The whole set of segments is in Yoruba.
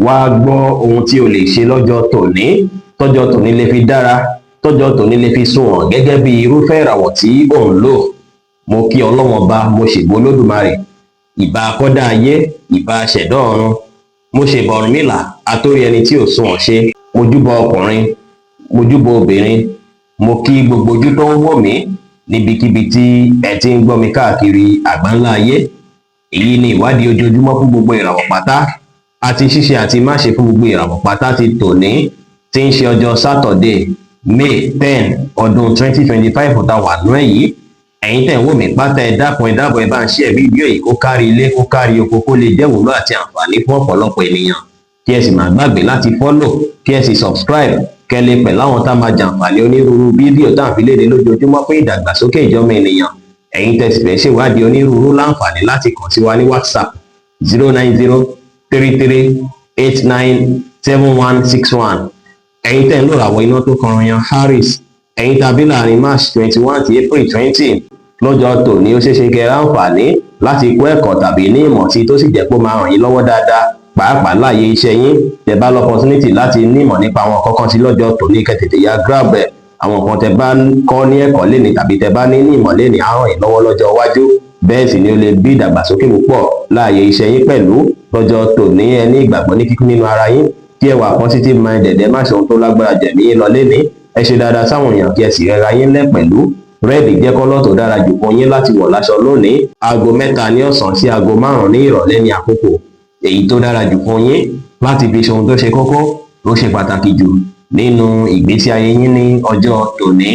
Wá gbọ́ ohun tí o lè ṣe lọ́jọ́ tòní, tọ́jọ́ tòní lè fi dára, tọ́jọ́ tòní lè fi sunwọ̀n gẹ́gẹ́ bí irúfẹ́ ìràwọ̀ tí ò ń lò. Mo kí Ọlọ́wọ́n Ọba, mo ṣèbò Olódùmarè, ìbà akọ́dá ayé, ìbà ṣẹ̀dá ọ̀run, mo ṣèbà Ọ̀rúnmìlà atórí ẹni tí ò sunwọ̀n ṣe. Mo júbọ ọkùnrin, mo júbọ obìnrin, mo kí gbogbo ojú tó ń wò mí níbikíbi tí ẹ ti ń gbọ́ mi káàkiri àgbáńlá ayé. Èyí ni ìwádìí ojoojúmọ́ fún gbogbo ìràwọ̀ pátá àti ṣíṣe àti máṣe fún gbogbo ìràwọ̀ pátá ti tòní, tí ń ṣe ọjọ́ Saturday, May 10, ọdún 2025 tá a wà nú ẹ̀ yìí. Ẹ̀yin tẹ̀ ń wò mí pátá, ẹ dákun, ẹ dábọ̀, ẹ bá ń share fídíò yìí kó kárí ilé, kó kárí oko, kó lè jẹ́ ìwúlò àti àǹfààní fún ọ̀pọ̀lọpọ̀ ènìyàn, kí ẹ sì má gbàgbé láti follow, kí ẹ sì subscribe, kẹ́ lè pẹ̀lú àwọn tá a máa jàǹfààní onírúurú fídíò tá à ń fi léde lójoojúmọ́ fún ìdàgbàsókè ìjọmọ ènìyàn. Ẹ̀yin tẹ́ sì fẹ́ ṣèwádìí onírúurú, láǹfààní láti kàn sí wa ní WhatsApp, 09033897161. Ẹ̀yin tẹ́ ń lò ràwọ̀ iná tó kọrin yan Aries, ẹ̀yin tàbí láàrin March 21 sí April 20, lọ́jọ́ tòní ó ṣeéṣe kẹ́ ẹ ráǹfààní láti kọ́ ẹ̀kọ́ tàbí ní ìmọ̀ sí, tó sì jẹ́ pé ó máa ràn yín lọ́wọ́ dáadáa, pàápàá láàyè iṣẹ́ yín. Tẹ́ bá l'opportunity láti ní ìmọ̀ nípa àwọn kọ̀ọ̀kan sí lọ́jọ́ tòní, kẹ́ tètè ya grab ẹ̀. Àwọn nǹkan tẹ́ bá kọ́ ní ẹ̀kọ́ léni tàbí tẹ́ bá ní ìmọ̀ léni á ràn yín lọ́wọ́ lọ́jọ́ iwájú. Bẹ́ẹ̀ sì ni ó lè bí ìdàgbàsókè púpọ̀ láàyè iṣẹ́ yín pẹ̀lú. Lọ́jọ́ tòní, ẹ ní ìgbàgbọ́ ní kíkún nínú ara yín, kí ẹ wà positive minded. Ẹ má ṣe ohun tó lágbára jẹ̀mí yín lọ léni. Ẹ ṣe dáadáa sáwọn èèyàn, kí ẹ sì rẹra yín lẹ̀ pẹ̀lú. Red jẹ́ colour tó dára jù fún yín láti wọ̀ láṣọ lónìí. Aago 3 ní ọ̀sán sí aago 5 ní ìrọ̀lẹ́ ní àkókò èyí tó dára jù fún yín láti fi ṣe ohun tó ṣe kókó, tó ṣe pàtàkì jù nínú ìgbésí ayé yín ní ọjọ́ tòní.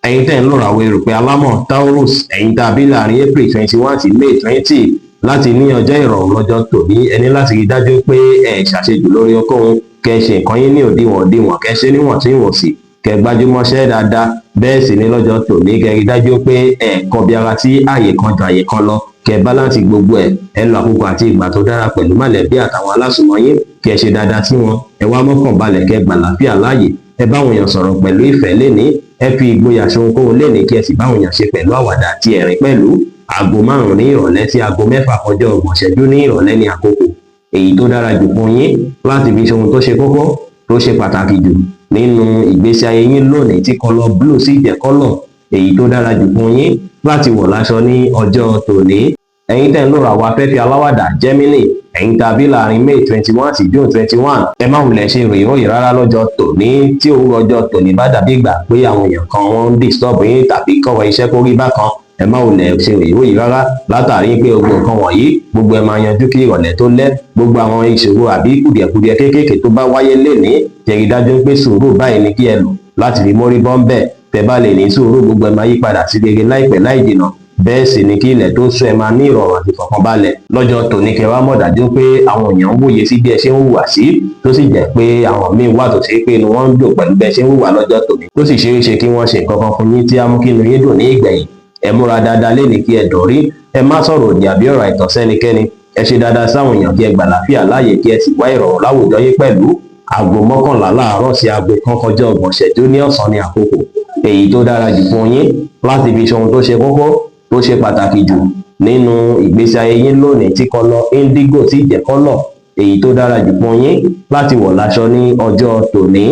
Ẹ̀yin tẹ́ ń lò ràwọ̀ erùpẹ̀ alámọ̀ Taurus, ẹ̀yin tá a bí láàrin April 21 sí May 20, láti ní ọjọ́ ìrọ̀rùn lọ́jọ́ tòní, ẹ ní láti rí dájú pé ẹ ṣàṣejù lórí ohunkóhun, kẹ́ ṣe nǹkan yín ní òdiwọ̀n òdiwọ̀n, kẹ́ ṣe níwọ̀ntúnwọ̀nsì, kẹ́ gbájúmọ́ṣẹ́ dáadáa. Bẹ́ẹ̀ sì ni lọ́jọ́ tòní, kẹ́ rí dájú pé ẹ kọbi ara sí àyè kan ju àyè kan lọ, kẹ́ balance gbogbo ẹ̀. Ẹ lo àkókò àti ìgbà tó dára pẹ̀lú mọ̀lẹ́bí àtàwọn alásùnmọ́ yín, kẹ́ ṣe dáadáa sí wọn. Ẹ wá mọ́kàn balẹ̀, kẹ́ gbàlàáfíà láàyè. Ẹ báwọn èèyàn sọ̀rọ̀ pẹ̀lú ìfẹ́ lénìí. Ẹ fi ìgboyà ṣe ohunkóhun lénìí, kí ẹ sì báwọn èèyàn ṣe pẹ̀lú àwàdà àti ẹ̀rín pẹ̀lú. Aago 5 ní ìrọ̀lẹ́ sí aago 6:30 ní ìrọ̀lẹ́ ní àkókò èyí tó dára jù fún yín láti fi ṣe ohun tó ṣe kókó, tó ṣe pàtàkì jù nínú ìgbésí ayé yín lónìí, tí colour blue sì jẹ́ colour èyí tó dára jù fún yín láti wọ̀ láṣọ ní ọjọ́ tòní. Ẹ̀yin tẹ́ ń lò ràwọ̀ afẹ́fẹ́ aláwàdà Gemini, ẹ̀yin tàbí láàrin May 21 sí June 21, ẹ má wulẹ̀ ṣe ròyìnròyìn rárá lọ́jọ́ tòní. Tí òwúrọ̀ ọjọ́ tòní bá dàbí ìgbà pé àwọn èèyàn kan wọ́n ń disturb yín tàbí kọ̀wé iṣẹ́ kó rí bákan, ẹ má wulẹ̀ ṣe ròyìnròyìn rárá, látàrí pé gbogbo nǹkan wọ̀nyí, gbogbo ẹ máa yanjú kí ìrọ̀lẹ́ tó lẹ́. Gbogbo àwọn ìṣòro àbí kùdìẹ̀kudiẹ kéékèèké tó bá wáyé lénìí, jẹ́rí dájú pé sùúrù báyìí ni kí ẹ lò láti fi mórí bọ́ ń bẹ̀. Tẹ́ bá lè ní sùúrù, gbogbo ẹ máa yí padà sí rere láìpẹ́ láì jìnà. Bẹ́ẹ̀ sì ni kí ilẹ̀ tó sún, ẹ máa ní ìrọ̀rùn àti ìfọ̀kànbalẹ̀ lọ́jọ́ tòní. Kẹ́ wá mọ̀ dájú pé àwọn èèyàn ń wòye sí bí ẹ ṣe ń hùwà sí, tó sì jẹ́ pé àwọn míín wà tó ṣe pé inú wọn ń dùn pẹ̀lú bí ẹ ṣe ń hùwà lọ́jọ́ tòní, tó sì ṣeé ṣe kí wọ́n ṣe nǹkan kan fún yín tí á mú kí inú yín dùn ní ìgbẹ̀yìn. Ẹ múra dáadáa lénìí, kí ẹ dùn rí. Ẹ má sọ̀rọ̀ òdì àbí ọ̀rọ̀ àìtọ́ sẹ́nikẹ́ni. Ẹ ṣe dáadáa sáwọn èèyàn, kí ẹ gbà láfíà láàyè, kí ẹ sì wá ìrọ̀rùn láwùjọ yín pẹ̀lú. Aago 11 láàárọ̀ sí aago 1:30 ní ọ̀sán ní àkókò èyí tó dára jù fún yín láti fi ṣe ohun tó ṣe kókó, tó ṣe pàtàkì jù nínú ìgbésí ayé yín lónìí, tí colour indigo sì jẹ́ colour èyí tó dára jù fún yín láti wọ̀ láṣọ ní ọjọ́ tòní.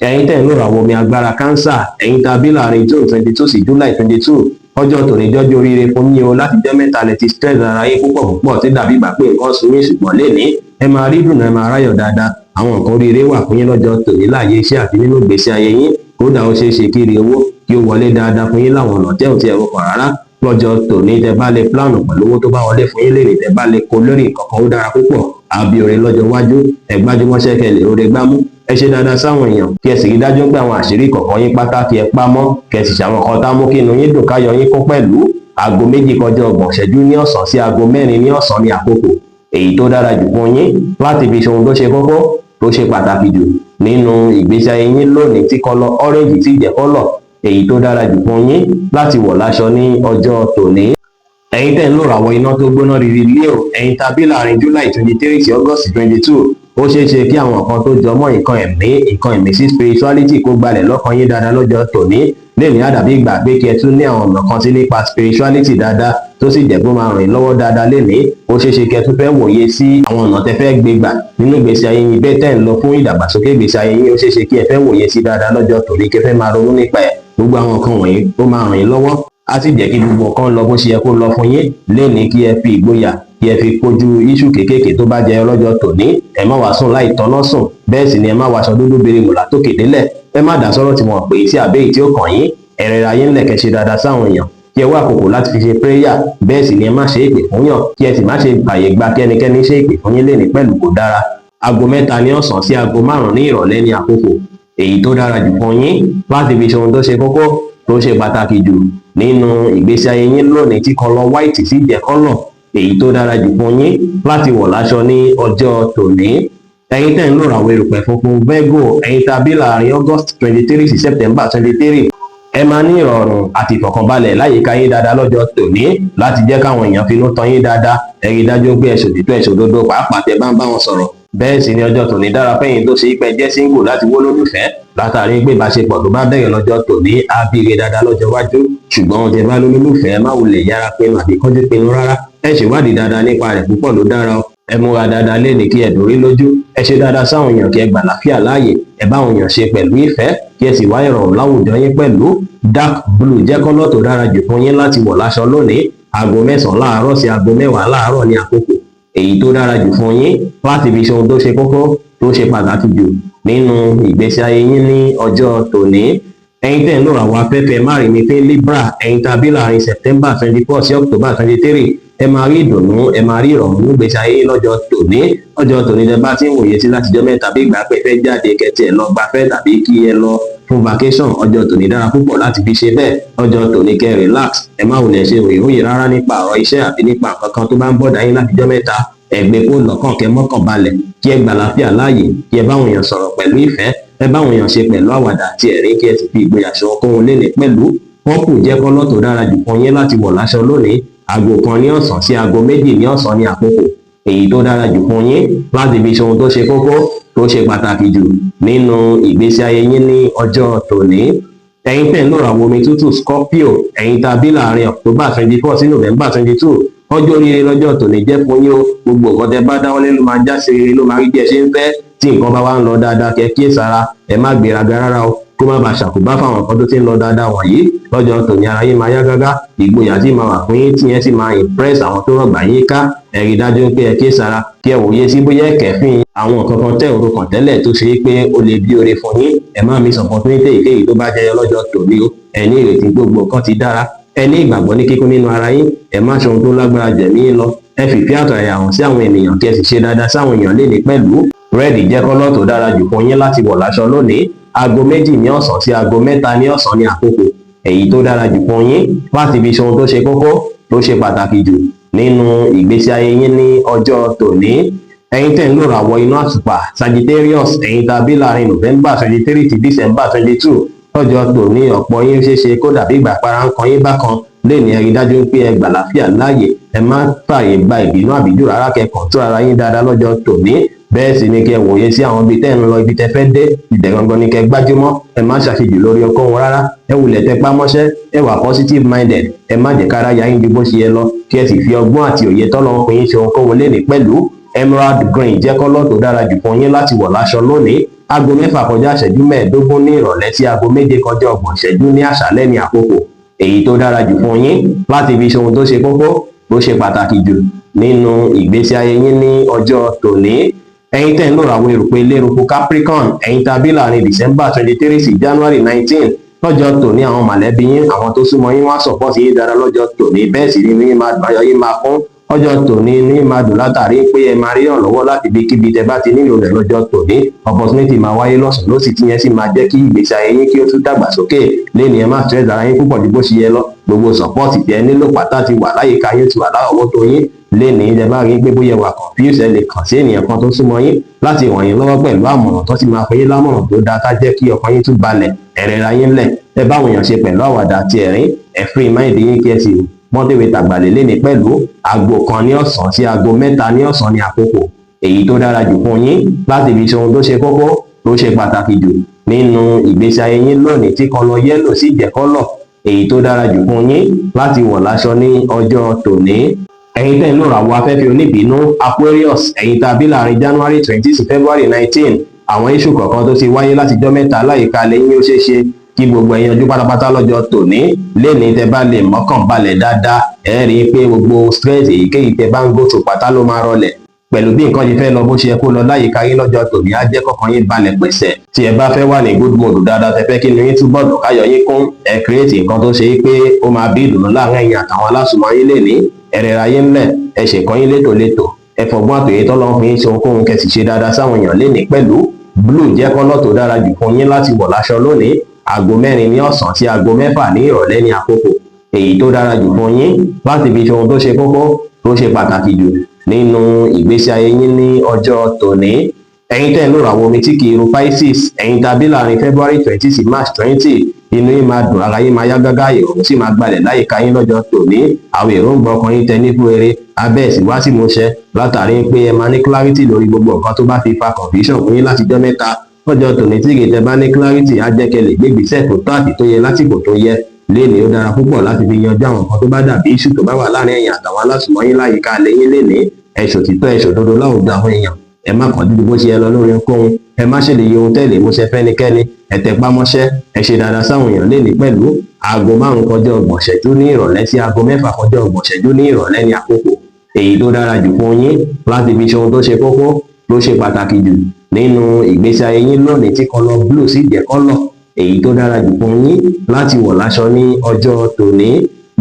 Ẹ̀yin tẹ́ ń lò ràwọ̀ omi agbára Cancer, ẹ̀yin tàbí láàrin June 22 sí July 22, ọjọ́ tòní jọ́jọ́ oríire fún yín o. Láti jẹ́ mẹ́ta lẹ ti stress ara yín púpọ̀ púpọ̀, tí dàbí ìgbà pé nǹkan sun yín, ṣùgbọ́n lénìí ẹ máa rí dùnú, ẹ máa ráyọ̀ dáadáa. Àwọn nǹkan oríire wà fún yín lọ́jọ́ tòní láàyè iṣẹ́ àti nínú ìgbésí ayé yín. Kódà, ó ṣeé ṣe kí ire owó kí ó wọlé dáadáa fún yín láwọn ọ̀nà tẹ́ ò tí ẹ rọkàn rárá lọ́jọ́ tòní. Tẹ́ bá lè plan pẹ̀lú owó tó bá wọlé fún yín lèrè, tẹ́ bá lè kó lórí nǹkan kan, ó dára púpọ̀, àbí oore lọ́jọ́ iwájú. Ẹ gbájúmọ́ṣẹ́, kẹ́ lè oore gbámú. Ẹ ṣe dáadáa sáwọn èèyàn, kí ẹ sì rí dájú pé àwọn àṣírí kọ̀ọ̀kan yín pátá, kí ẹ pamọ́, kí ẹ sì ṣàwọn kan tá mú kí inú yín dùn, káyọ̀ yín kún pẹ̀lú. Aago 2:30 ní ọ̀sán sí aago 4 ní ọ̀sán ní àkókò èyí tó dára jù fún yín láti fi ṣe ohun tó ṣe kókó, tó ṣe pàtàkì jù nínú ìgbésí ayé yín lónìí, tí colour orange sì jẹ́ colour èyí tó dára jù fún yín láti wọ̀ láṣọ ní ọjọ́ tòní. Ẹ̀yin tẹ́ ń lò ràwọ̀ iná tó gbóná riri Leo, ẹ̀yin tàbí láàrin July 23 sí August 22, ó ṣeé ṣe kí àwọn nǹkan tó jọmọ́ nǹkan ẹ̀mí, nǹkan ìmísí, spirituality, kó gbalẹ̀ lọ́kàn yín dáadáa lọ́jọ́ tòní. Lè ní àdàbí ìgbà pé kí ẹ tún ní àwọn ọ̀nà kan sí nípa spirituality dáadáa. Tó sì jẹ́ pé ó máa ràn yín lọ́wọ́ dáadáa lénìí. Ó ṣeé ṣe kẹ́ tún fẹ́ wòye sí àwọn ọ̀nà tẹ́ fẹ́ gbé gbà nínú ìgbésí ayé yín, bẹ́ẹ̀ tẹ́ ń lọ fún ìdàgbàsókè ìgbésí ayé yín. Ó ṣeé ṣe kí ẹ fẹ́ wòye sí dáadáa lọ́jọ́ tòní, kẹ́ fẹ́ máa ronú nípa ẹ̀. Gbogbo àwọn nǹkan wọ̀nyí, ó máa ràn yín lọ́wọ́, á sì jẹ́ kí gbogbo nǹkan lọ bó ṣe yẹ kó lọ fún yín lénìí. Kí ẹ fi ìgboyà, kí ẹ fi kojú issue kéékèèké tó bá jẹyọ lọ́jọ́ tòní. Ẹ má wàá sùn láì tọ́nà sùn, bẹ́ẹ̀ sì ni ẹ má wàá aṣọ dúdú bèrè látòkè délẹ̀. Ẹ má dá sọ́rọ̀ tí wọ́n pè é sí àbẹ́ èyí tí ó kàn yín. Ẹ rẹra yín lẹ̀, kẹ́ ṣe dáadáa sáwọn èèyàn, kí ẹ wá àkókò láti fi ṣe prayer. Bẹ́ẹ̀ sì ni ẹ má ṣe èpè fún yàn, kí ẹ sì má ṣe fàyè gba kí ẹnikẹ́ni ṣe èpè fún yín lénìí pẹ̀lú, kò dára. Aago 3 ní ọ̀sán sí aago 5 ní ìrọ̀lẹ́ ní àkókò èyí tó dára jù fún yín láti fi ṣe ohun tó ṣe kókó, tó ṣe pàtàkì jù nínú ìgbésí ayé yín lónìí, tí colour white sì jẹ́ colour èyí tó dára jù fún yín láti wọ̀ láṣọ ní ọjọ́ tòní. Ẹ̀yin tẹ́ ń lò àwọn erùpẹ̀ funfun, Virgo, ẹ̀yin tàbí láàrin August 23 sí September 23, ẹ máa ní ìrọ̀rùn àti ìfọ̀kànbalẹ̀ láyìíká yín dáadáa lọ́jọ́ tòní láti jẹ́ káwọn èèyàn finú tán yín dáadáa. Ẹ rí i dájú pé ẹ ṣòtítọ́, ẹ ṣòdodo, pàápàá tẹ́ bá ń bá wọn sọ̀rọ̀. Bẹ́ẹ̀ sì ni ọjọ́ tòní dára fẹ́yìn tó ṣe é pẹ́ jẹ́ single láti wó lólùfẹ́, látàrí pé ìbáṣepọ̀ tó bá bẹ̀rẹ̀ lọ́jọ́ tòní á bíire dáadáa lọ́jọ́ iwájú. Ṣùgbọ́n tẹ́ bá lólùfẹ́, má wulẹ̀ yára pinnu àbí kánjú pinnu rárá. Ẹ ṣèwádìí dáadáa nípa rẹ̀ púpọ̀ ló dára. Ẹ múra dáadáa léni, kí ẹ dòrí lójú. Ẹ ṣe dáadáa sáwọn èèyàn, kí ẹ gbà láfíà láàyè. Ẹ bá àwọn èèyàn ṣe pẹ̀lú ìfẹ́, kí ẹ sì wá ìrọ̀rùn láwùjọ yín pẹ̀lú. Dark blue jẹ́ colour tó dára jù fún yín láti wọ̀ láṣọ lónìí. Aago 9 láàárọ̀ sí aago 10 láàárọ̀ ní àkókò èyí tó dára jù fún yín láti fi ṣe ohun tó ṣe kókó, tó ṣe pàtàkì jù nínú ìgbésí ayé yín ní ọjọ́ tòní. Ẹ̀yin tẹ́ ń lò àwọn afẹ́fẹ́ márìnmí pé Libra, ẹ̀yin tàbí láàrin September 24 sí October 23, ẹ máa rí ìdùnnú, ẹ máa rí ìrọ̀rùn nígbésí ayé yín lọ́jọ́ tòní. Ọjọ́ tòní, tẹ́ bá ti ń wòye sí látijọ́ mẹ́ta bí ìgbà pé fẹ́ jáde, kẹtì ẹ̀ lọ gbafẹ́ tàbí kí ẹ lọ fún vacation, ọjọ́ tòní dára púpọ̀ láti fi ṣe bẹ́ẹ̀. Ọjọ́ tòní, kẹ́ relax. Ẹ má wulẹ̀ ṣe òyìnbó rárá nípa ọ̀rọ̀ iṣẹ́ àbí nípa nǹkan kan tó bá ń bọ̀dá yín látijọ́ mẹ́ta. Ẹgbẹ́ kó lọ́kàn, kẹ́ mọ́kàn balẹ̀, kí ẹ gbà láfíà láàyè, kí ẹ báwọn èèyàn sọ̀rọ̀ pẹ̀lú ìfẹ́, ẹ báwọn èèyàn ṣe pẹ̀lú àwàdà àti ẹ̀rín, kí ẹ sì fi ìgboyà ṣe ohunkóhun lénìí pẹ̀lú. Purple jẹ́ colour tó dára jù fún yín láti wọ̀ láṣọ lónìí. Aago 1 ní ọ̀sán sí aago 2 ní ọ̀sán ní àkókò èyí tó dára jù fún yín láti fi ṣe ohun tó ṣe kókó, tó ṣe pàtàkì jù nínú ìgbésí ayé yín ní ọjọ́ tòní. Ẹ̀yin tẹ̀ ń lò àwọn omi tútù, Scorpio, ẹ̀yin tàbí láàrin October 24 sí November 22, ọjọ́ oríire lọ́jọ́ tòní jẹ́ fún yín o. Gbogbo nǹkan tẹ́ bá dáwọ́lé ló máa já sí rere, ló máa rí bí ẹ ṣe ń fẹ́. Tí nǹkan bá wá ń lọ dáadáa, kẹ́ kíyèsára, ẹ má gbéraga rárá o, kó má bàa ṣàkóbá fáwọn nǹkan tó ti ń lọ dáadáa wọ̀nyí. Lọ́jọ́ tòní, ara yín máa yá gágá, ìgboyà tí máa wà fún yín, tí yẹn sì máa impress àwọn tó rọ̀gbà yín ká. Ẹ rí dájú pé ẹ kíyèsára, kí ẹ wòye sí bóyá ẹ̀kẹ́fín àwọn nǹkan kan tẹ́ òru kàn tẹ́lẹ̀ tó ṣe é pé ó lè bí oore fún yín. Ẹ má miss opportunity èyíkéyìí tó bá jẹyọ lọ́jọ́ tòní o. Ẹ ní ìrètí gbogbo nǹkan ti dára. Ẹ ní ìgbàgbọ́ ní kíkún nínú ara yín. Ẹ má ṣe ohun tó lágbára jẹ̀mí yín lọ. Ẹ fìfẹ́ àtọ̀yàyà hàn sí àwọn ènìyàn, kí ẹ sì ṣe dáadáa sáwọn èèyàn lénìí pẹ̀lú. Red jẹ́ colour tó dára jù fún yín láti wọ̀ láṣọ lónìí. Aago 2 ní ọ̀sán sí aago 3 ní ọ̀sán ní àkókò èyí tó dára jù fún yín láti fi ṣe ohun tó ṣe kókó, tó ṣe pàtàkì jù nínú ìgbésí ayé yín ní ọjọ́ tòní. Ẹ̀yin tẹ́ ń lò ràwọ̀ iná àtùpà, Sagittarius, ẹ̀yin tàbí láàrin November 23 ti December 22, lọ́jọ́ tòní, ọ̀pọ̀ yín ṣeéṣe kó dàbí ìgbà para ń kan yín bákan lẹ́ni. Ẹ rí dájú pé ẹ gbà láfíà láàyè. Ẹ má fààyè gba ìbínú àbíjù rárá, kẹ́ control ara yín dáadáa lọ́jọ́ tòní. Bẹ́ẹ̀ sì ni kẹ́ wòye sí àwọn ibi tẹ́ ń lọ, ibi tẹ́ fẹ́ dé, ibẹ̀ gangan ni kẹ́ gbájúmọ́. Ẹ má ṣàṣejù lórí ohunkóhun rárá. Ẹ wulẹ̀ tẹpá mọ́ṣẹ́, ẹ wà positive minded. Ẹ má jẹ́ kára ya yín ju bó ṣe yẹ lọ, kí ẹ sì fi ọgbọ́n àti òye tọ́lọ́ fún yín ṣe ohunkóhun lénìí pẹ̀lú. Emerald green jẹ́ colour tó dára jù fún yín láti wọ̀ láṣọ lónìí. Aago 6 kọjá ìṣẹ́jú 15 ní ìrọ̀lẹ́ sí aago 7 kọjá 30 ìṣẹ́jú ní àṣálẹ́ ní àkókò èyí tó dára jù fún yín láti fi ṣe ohun tó ṣe kókó, tó ṣe pàtàkì jù nínú ìgbésí ayé yín ní ọjọ́ tòní. Ẹ̀yin tẹ́ ń lò àwọn erùpẹ̀ eléruku, Capricorn, ẹ̀yin tàbí láàrin December 23 sí January 19, lọ́jọ́ tòní, àwọn mọ̀lẹ́bí yín, àwọn tó súnmọ́ yín, wá support yín dára lọ́jọ́ tòní. Bẹ́ẹ̀ sì ni yín máa dùn, ayọ̀ yín máa kún ọjọ́ tòní ní máa dùn látàrí pé ẹ máa rí ìrànlọ́wọ́ láti ibikíbi tẹ́ bá ti nílò rẹ̀ lọ́jọ́ tòní. Opportunity máa wáyé lọ́sàn lọ́sì, tí yẹn sì máa jẹ́ kí ìgbésí ayé yín kí ó tún dàgbà sókè lẹ́ni. Ẹ má stress ara yín púpọ̀ ju bó ṣe yẹ lọ. Gbogbo support tí ẹ nílò pátá ti wà láyìíká yín, ti wà lárọ̀ọ́wọ́tó yín lẹ́ni. Ẹ bá rí pé bóyá wà confuse, ẹ lè kàn sí ènìyàn kan tó súnmọ́ yín láti ràn yín lọ́wọ́ pẹ̀lú àmọ̀ràn tó sì máa fún yín lámọ̀ràn tó dáa, ká jẹ́ kí ọkàn yín tún balẹ̀. Ẹ̀rẹ̀ra yín lẹ̀, ẹ báwọn èèyàn ṣe pẹ̀lú àwàdà àti ẹ̀rín. Ẹ free mind yín, kí ẹ sì mọ́tẹ́wé tàgbàlẹ̀ lẹ́ni pẹ̀lú. Aago 1 ní ọ̀sán sí aago 3 ní ọ̀sán ní àkókò èyí tó dára jù fún yín láti fi ṣe ohun tó ṣe kókó, tó ṣe pàtàkì jù nínú ìgbésí ayé yín lónìí, tí colour yellow sì jẹ́ colour Èyí tó dára jù fún yín láti wọ̀ láṣọ ní ọjọ́ tòní, ẹ̀yin tẹ́ ń lò ràwọ̀ afẹ́fẹ́ oníbínú, Aquarius, ẹ̀yin tá a bí láàrin January 20 sí February 19, àwọn issue kọ̀ọ̀kan tó ti wáyé látijọ́ 3 láyìíká lẹ́yìn, ó ṣeé ṣe kí gbogbo ẹ̀yin ojú pátápátá lọ́jọ́ tòní. Léni, tẹ́ bá lè mọ́kàn balẹ̀ dáadáa, ẹ rí i pé gbogbo stress èyíkéyìí tẹ́ bá ń go through pátá ló máa rọlẹ̀. Pẹ̀lú bí nǹkan ṣe fẹ́ lọ bó ṣe yẹ kó lọ láyìíká yín lọ́jọ́ tòní, á jẹ́ kọ́kàn yín balẹ̀ pẹ̀sẹ̀. Tí ẹ bá fẹ́ wà ní good mood dáadáa, tẹ́ fẹ́ kí inú yín túbọ̀ dùn, káyọ̀ yín kún, ẹ create nǹkan tó ṣe é pé ó máa bí ìdùnnú láàrin ẹ̀yin àtàwọn alásùnmọ́ yín lè ní. Ẹ rẹra yín ńlẹ̀, ẹ ṣèkọ́ yín létòlétò, ẹ fọgbọ́n àtòyè tọ́lọ́ fi ń ṣe ohunkóhun, kẹ́ sì ṣe dáadáa sáwọn èèyàn lénìí. Pẹ̀lú blue jẹ́ colour tó dára jù fún yín láti wọ̀ láṣọ lónìí. Aago 4 ní ọ̀sán sí aago 6 ní ìrọ̀lẹ́ ní àkókò èyí tó dára jù fún yín láti fi ṣe ohun tó ṣe kókó, tó ṣe pàtàkì jù nínú ìgbésí ayé yín ní ọjọ́ tòní. Ẹ̀yin tẹ́ ń lò ràwọ̀ omi tí kì í ru, Pisces, ẹ̀yin tàbí láàrin February 20 sí March 20, inú yín máa dùn, ara yín máa yá gágá, ìrònú sì máa gbalẹ̀ láyìíká yín lọ́jọ́ tòní. Àwọn èròǹgbà ọkàn yín tẹ ní fún eré abẹ́ ẹ̀sìn wá sí ìmúṣẹ, látàrí pé ẹ máa ní clarity lórí gbogbo nǹkan tó bá fi fa confusion fún yín látijọ́ 3. Lọ́jọ́ tòní, tí kìí bá ní clarity, á jẹ́ kẹ́ lè gbé ìgbésẹ̀ tó tọ́ àti tó yẹ lásìkò tó yẹ. Lénìí, ó dára púpọ̀ láti fi yanjú àwọn nǹkan tó bá dàbí issue tó bá wà láàrin ẹ̀yin àtàwọn alásùnmọ́ yín láyìíká lẹ́yìn lénìí. Ẹ ṣòtítọ́, ẹ ṣòdodo láwùjọ àwọn èèyàn. Ẹ má kàn dúdú bó ṣe yẹ lọ lórí ohunkóhun. Ẹ má ṣe lè yẹ ohun tẹ́lẹ̀ mo ṣe fẹ́nikẹ́ni. Ẹ tẹpá mọ́ṣẹ́, ẹ ṣe dáadáa sáwọn èèyàn lénìí. Pẹ̀lú aago 5 kọjá 30 ṣẹ́jú ní ìrọ̀lẹ́ sí aago 6 kọjá 30 ṣẹ́jú ní ìrọ̀lẹ́ ní àkókò èyí tó dára jù fún yín láti fi ṣe ohun tó ṣe kókó, tó ṣe pàtàkì jù nínú ìgbésí ayé yín lónìí, tí colour blue sì jẹ́ colour èyí tó dára jù fún yín láti wọ̀ láṣọ ní ọjọ́ tòní.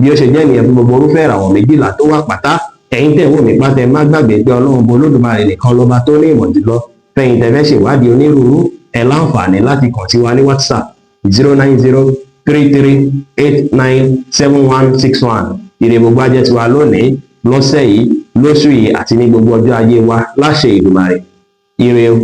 Bí ó ṣe jẹ́ nìyẹn fún gbogbo orúfẹ́ ìràwọ̀ 12 tó wà pátá. Ẹ̀yin tẹ̀ wò mí pátá, ẹ má gbàgbé pé Ọlọ́run bó Olódùmarè nìkan lọ́ba tó ní ìmọ̀ jùlọ. Fẹ̀yìn tẹ́ fẹ́ ṣèwádìí onírúurú, ẹ láǹfààní láti kàn sí wa ní WhatsApp, 09033897161. Ire gbogbo ajẹ́ tiwa lónìí, lọ́sẹ̀ yìí, lóṣù yìí àti ní gbogbo ọjọ́ ayé wa láṣẹ Èdùmàrè. Ire o.